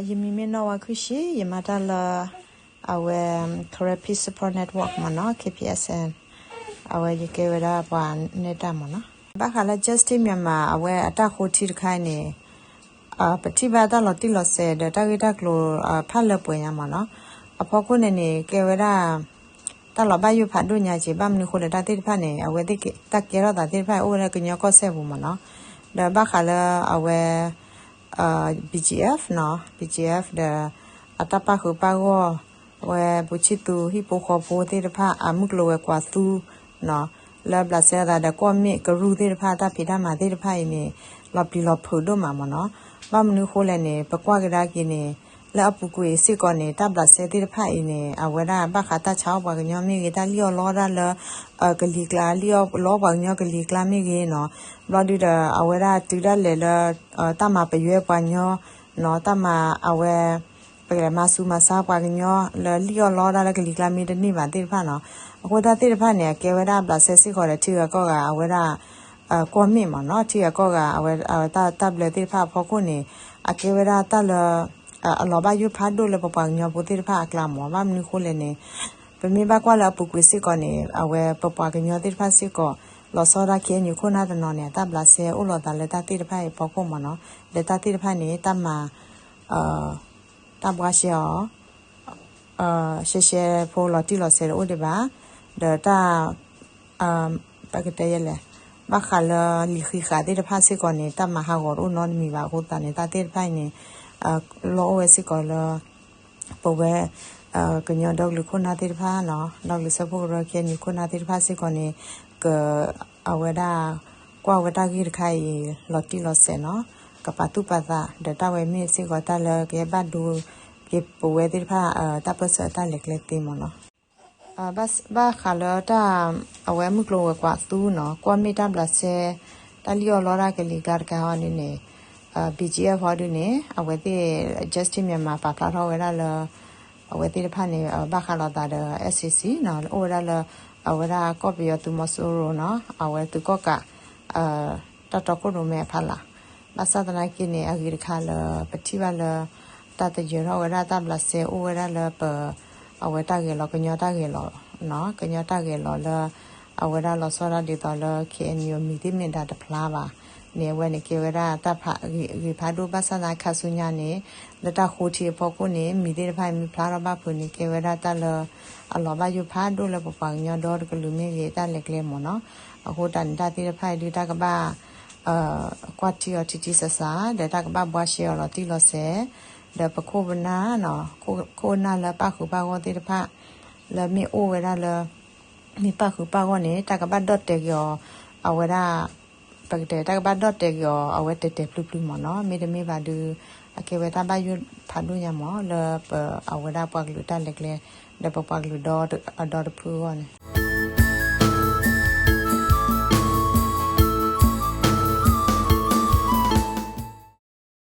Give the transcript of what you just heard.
ယမံၤမ့ၢ်နီၢ်ဝါခုၣ်ဆံး, ယမၤတၢ်လၢ အဝဲ Karen Peace Support Network မ့ၢ်နီၤ, K P S N, အဝဲယကဲဝဲဒၣ်ပှၤနဲၣ်တၢ်မ့ၢ်နီၤ. ဘၣ်ဃးလၢ Justice Myanmar အဝဲအတၢ်ဃိထံတခါအံၤန့ၣ် ပထံၣ်ဘၣ်တၢ်လီၤတံၢ်လီၤဆဲးဒီးတၢ်ဂ့ၢ်တၢ်ကျိၤ ဖးလၢပှဲၤညါမ့ၢ်နီၤ. အဖီခိၣ်န့ၣ်န့ၣ် ကဲဝဲဒၣ် တၢ်လီၤဘၣ်ယိၣ်ဖးဒိၣ်ညါက့ၤ ဘၣ်မနုၤဃိလဲၣ် တၢ်သ့ၣ်တဖၣ်န့ၣ် အဝဲသ့ၣ်တၢ်ကဲထီၣ်သးသ့ၣ်တဖၣ်အံၤ အိၣ်ဝဲလၢကညီကီၢ်စဲၣ်ပူၤမ့ၢ်နီၤ. ဒီးဘၣ်ဃးလၢအဝဲ B G F နီၤ, B G F ဒီး အတၢ်ပၣ်ဃုာ်ပၣ်ဂီၢ် အဝဲပူၤဆံၣ်သူ ဟံၣ်ဖိဃီဖိသ့ၣ်တဖၣ် အမုၢ်ကျိၤဝဲၤကွာ်သူနီၤ, လၢဘျးစဲသးဒီးကွီၢ်မ့ၣ်ကရူၢ်သ့ၣ်တဖၣ် တၢ်ဖံးတၢ်မၤသ့ၣ်တဖၣ်အံၤန့ၣ် လီၤပျံၤလီၤဖုးဒိၣ်မးမ့ၢ်နီၤ. ဘၣ်မနုၤဃိလဲၣ်န့ၣ် ပကွၢ်ကဒါက့ၤန့ၣ် လၢအပူၤကွံာ်စ့ၢ်ကီးန့ၣ် တၢ်ဘျးစဲသ့ၣ်တဖၣ်အံၤန့ၣ် အဝဲဒၣ်ဘၣ်ဃးတၢ်ဆါအီၣ်ပှၤကညီမ့ၢ်ဂ့ၤ, တၢ်လံၣ်အီၣ်လီအီၣ်ဒၣ်လၢ ကလံၤကျါ, လံၣ်အီၣ်လီပှၤကညီကလံၤကျါမ့ၢ်ဂ့ၤနီၤ, ဘျီဒုဒီး အဝဲဒၣ်တုၤဒၣ်လဲာ်လၢ တၢ်မၤပယွဲပှၤကညီနီၤ, တၢ်မၤအဝဲ ပကလဲၤမၤဆူးမၤဆါပှၤကညီလၢလံၣ်အီၣ်လီအီၣ်ဒၣ်လၢကလံၤကျါမ့ၢ်တန့ၢ်ဘၣ်သ့ၣ်တဖၣ်နီၤ. အဃိတၢ်သ့ၣ်တဖၣ်န့ၣ် အကဲဝဲဒၣ်ဘျးစဲစ့ၢ်ကီးဒီးထံဂၤကီၢ်ဂၤ အဝဲဒၣ် ကွီၢ်မ့ၣ်မ့ၢ်နီၤ, ထံဂၤကီၢ်ဂၤ အဝဲတၢ်ဘျၢသ့ၣ်တဖၣ်အဖီခိၣ်န့ၣ် အကဲဝဲဒၣ်တၢ်လၢ အလီၤဘၣ်ယိၣ်ဖးဒိၣ်လၢပပှၤကညီဖိသ့ၣ်တဖၣ်အကျါမ့ၢ်. ဘၣ်မနုၤဃိလဲၣ်န့ၣ် ပမ့ၢ်ဘၣ်ကွၢ်လၢအပူၤကွံာ်စ့ၢ်ကီးန့ၣ် အဝဲပပှၤကညီသ့ၣ်တဖၣ်စ့ၢ်ကီး လီၤဆီဒၣ် K N U ခိၣ်နၢ်တနီၤန့ၣ် အတၢ်ဘျးစဲအိၣ်လီၤသးလၢတၢ်သ့ၣ်တဖၣ်အံၤအဖီခိၣ်မ့ၢ်နီၤ. ဒီးတၢ်သ့ၣ်တဖၣ်န့ၣ် တၢ်မၤ တၢ်ဘှါရှဲအီၤ ရှဲရှဲဖိလီၤတံၢ်လီၤဆဲးတအိၣ်ဒံးဘၣ်, ဒီးတၢ် ပကတဲယဲလဲၣ်, ဘၣ်ဃးလၢလံာ်ဃံးဃာ်သ့ၣ်တဖၣ်စ့ၢ်ကီးန့ၣ် တၢ်မၤဟးဂီၤတအိၣ်နီတမံၤဘၣ်အဃိသတးန့ၣ် တၢ်သ့ၣ်တဖၣ်အံၤန့ၣ် လီၢ်အိၣ်ဝဲစ့ၢ်ကီးလၢ ပဝဲ ကညီဒီကလုာ်ခိၣ်နၢ်သ့ၣ်တဖၣ်နီၤ, ဒီကလုာ်စၢဖှိၣ်ကရၢ K N U ခိၣ်နၢ်သ့ၣ်တဖၣ်စ့ၢ်ကီးန့ၣ် က အဝဲဒၣ် ကွၢ်ဝဲတၢ်ဂ့ၢ်တခါအံၤ လီၤတံၢ်လီၤဆဲးနီၤ, ကပာ်သူၣ်ပာ်သး ဒီးတၢ်ဝဲမ့ၢ်စ့ၢ်ကီးတၢ်လၢကဟဲဘၣ်ဒိက့ၤပဝဲသ့ၣ်တဖၣ် တၢ်ပၢၢ်ဆၢတၢ်လဲၤကျဲသ့မ့ၢ်နီၤ. ဘၣ်ဃးလၢတၢ် အဝဲမုၢ်ကျိၤဝဲၤကွာ်သူနီၤ, ကွီၢ်မ့ၣ်တၢ်ဘျးစဲ တၢ်လံၣ်အီၣ်လီတၢ်ကလံၤကျါတခါအံၤန့ၣ်န့ၣ် B G F ဟီဒုန့ၣ် အဝဲသ့ၣ် Justice Myanmar ပာ်ဖျါထီၣ်ဝဲဒၣ်လၢ အဝဲသ့ၣ်တဖၣ်န့ၣ် ဘၣ်ဃးလိာ်သးဒီး S A C နီၤ, အိၣ်ဝဲဒၣ်လၢ အဝဲဒၣ်ကီၢ်ပယီၤသုးမီၤစိရိၤနီၤ, အဝဲသုးကီၣ်ကး တၢ်တီခိၣ်ရိၣ်မဲအဖီလာ်, ဘၣ်ဆၣ်သနာ်က့န့ၣ် အဂ့ၤတခါလၢ ပထံၣ်ဘၣ်လၢ တၢ်တယၢၤထီၣ်ဝဲဒၣ်တၢ်ဘျးစဲအိၣ်ဝဲဒၣ်လၢပ အဝဲတၢ်ဂဲၤလီၤ ကညီတၢ်ဂဲၤလီၤ ကညီတၢ်ဂဲၤလီၤလၢ အဝဲဒၣ်လီၤဆီဒၣ်ဒ်သိးလၢ K N U မံၤသ့ၣ်မ့ၢ်ဒါတဖျါဘၣ်န့ၣ် အဝဲန့ၣ်ကဲဝဲဒၣ်တၢ်ဖးဂ့ၤဖးဒိၣ် ဘၣ်ဆၣ်သနာ်က့ခါဆူညါန့ၣ် လၢတၢ်ဃိထံအဖီခိၣ်န့ၣ် မံၤသ့ၣ်တဖၣ်မ့ၢ်ဖျါထီၣ်ဘၣ်ဖုးန့ၣ် ကဲဝဲဒၣ်တၢ်လၢ အလီၤဘၣ်ယိၣ်ဖးဒိၣ်လၢပပှၤကညီဒီတကလုာ်မ့ၢ်ဂ့ၤ တၢ်လဲၤကျဲမ့ၢ်နီၤ. အဃိတၢ်န့ၣ်တၢ်သ့ၣ်တဖၣ်အံၤဒုးတၢ်ကဘၣ် ကွၢ်ထံအီၤထံထံဆးဆး ဒီးတၢ်ကဘၣ်ဘှါရှဲအီၤလီၤတံၢ်လီၤဆဲး ဒီးပခိၣ်ပနၢ် ခိၣ်ပနၢ်လၢပၣ်ဃုာ်ပၣ်ဂီၢ်သ့ၣ်တဖၣ် လၢမ့ၢ်အိၣ်ဝဲဒၣ်လၢ မ့ၢ်ပၣ်ဃုာ်ပၣ်ဂီၢ်န့ၣ် တၢ်ကဘၣ်ဒီၣ်တဲာ်က့ၤအီၤ အဝဲဒၣ် ပကတဲတၢ်ကဘၣ်ဒီၣ်တဲာ်က့ၤအီၤ အဝဲတဲာ်တဲာ်ဖျုးဖျုးမ့ၢ်နီၤ. မ့တမ့ၢ်ဘၣ်ဒုး အကဲဝဲတၢ်ဘၣ်ယိၣ်ဖးဒိၣ်ညါမ့ၢ် လၢပအဝဲဒၣ်ပှၤကလုာ်တၢ်လဲၤကျဲ ဒီးပပှၤကလုာ်ဒီတဖုအဂီၢ်န့ၣ်